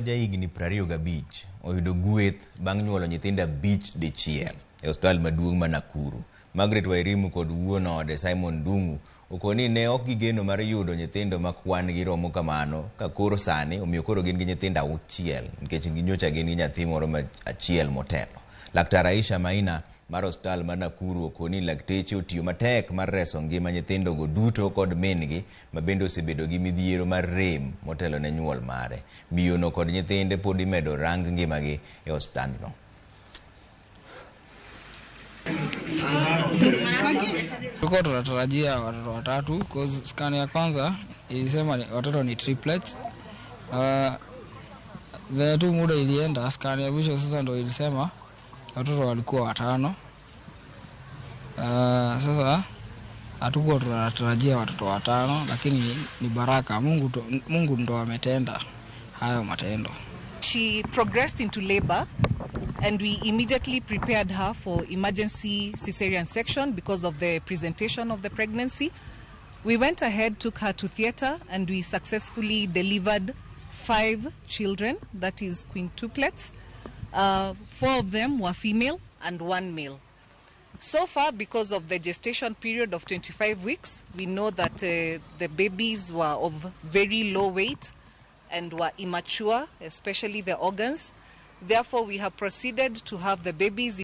jahigni 25 oyudo gweth bang' nyuolo nyithindo abich dichiel e osiptal maduong' ma Nakuru. Margaret Wairimu kod wuon ode Simon Ndung'u okoni ne ok gigeno mar yudo nyithindo ma kwan gi romo kamano ka koro sani omiyo koro gin gi nyithindo auchiel nikech nyocha gin gi nyathi moro ma achiel motelo. Laktar Aisha Maina mar osiptal ma Nakuru okoni lakteche otiyo matek mar reso ngima nyithindogo duto kod min-gi ma bende osebedo gi midhiero mar rem motelo ne nyuol mare. Miyono kod nyithinde pod imedo rang ngimagi e osiptandno. Tulikuwa tunatarajia watoto watatu cause scan ya kwanza ilisema watoto ni triplets. Vile tu muda ilienda, scan ya mwisho sasa ndo ilisema watoto walikuwa watano. Sasa hatukuwa tunatarajia watoto watano, lakini ni baraka. Mungu ndo ametenda hayo matendo. She progressed into labor and we immediately prepared her for emergency cesarean section because of the presentation of the pregnancy. We went ahead, took her to theater, and we successfully delivered 5 children, that is quintuplets. 4 of them were female and 1 male. So far, because of the gestation period of 25 weeks, we know that the babies were of very low weight and were immature, especially the organs. Therefore, we have proceeded to have the babies